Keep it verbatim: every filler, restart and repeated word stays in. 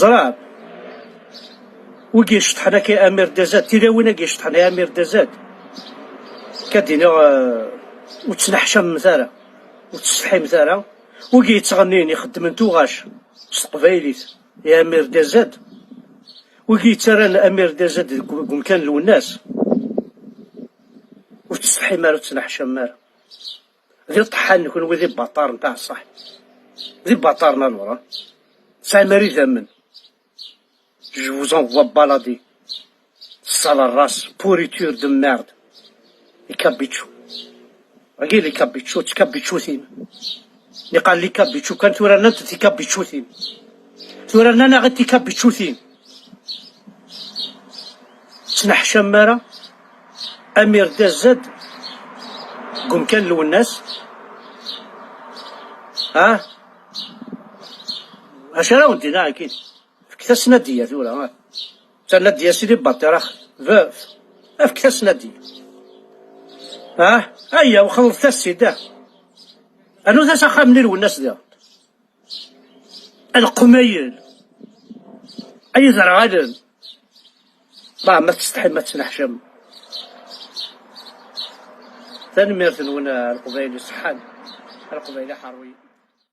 Ẓra, wigi iceṭḥen akka Amir Dazad, tilawin-agi iceṭḥen i Amir Dazad, akka d-iniɣ, eh, ur ttneḥcamemt ara, ur ttsetḥimt ara. Wigi yettɣennin, ixeddmen tuɣac s teqbaylit i Amir Dazad, wigi yettarran Amir Dazad deg, deg umkan n Lwennas, ur ttsetḥim ara, ur ttneḥcamem ara. D iṭeḥḥan kenwi, d ibaṭaren, taɛṣaḥ. D ibaṭaren, alors, hein. Tesɛim ara idammen. Je vous envoie balader. Sale race, pourriture de merde. Ikabiču. Wagi d ikabiču, d tikabičutin. Niqal likabiču kan, tura rnant tikabičutin. Tura rnan-aɣ-d tikabičutin. Ttneḥcam ara. Amir Dazad deg umkan n Lwennas. Ah? Acu ara wen-d-iniɣ akkin? Fket-as Nadiya tura, ah. Ta Nadiya sidi baṭirax. Bef. Fket-as Nadiya. Ah? Ayya, wxeḍet-as-id, ah. Rnut-as axxam-nni n Lwennas diɣen. Leqmayel. Ay iderɣalen. Bah, ma tsetḥim, ma tettneḥcam. Tanemmirt-nwen, a Leqbayel iṣeḥḥan. A Leqbayel iḥerwiyen.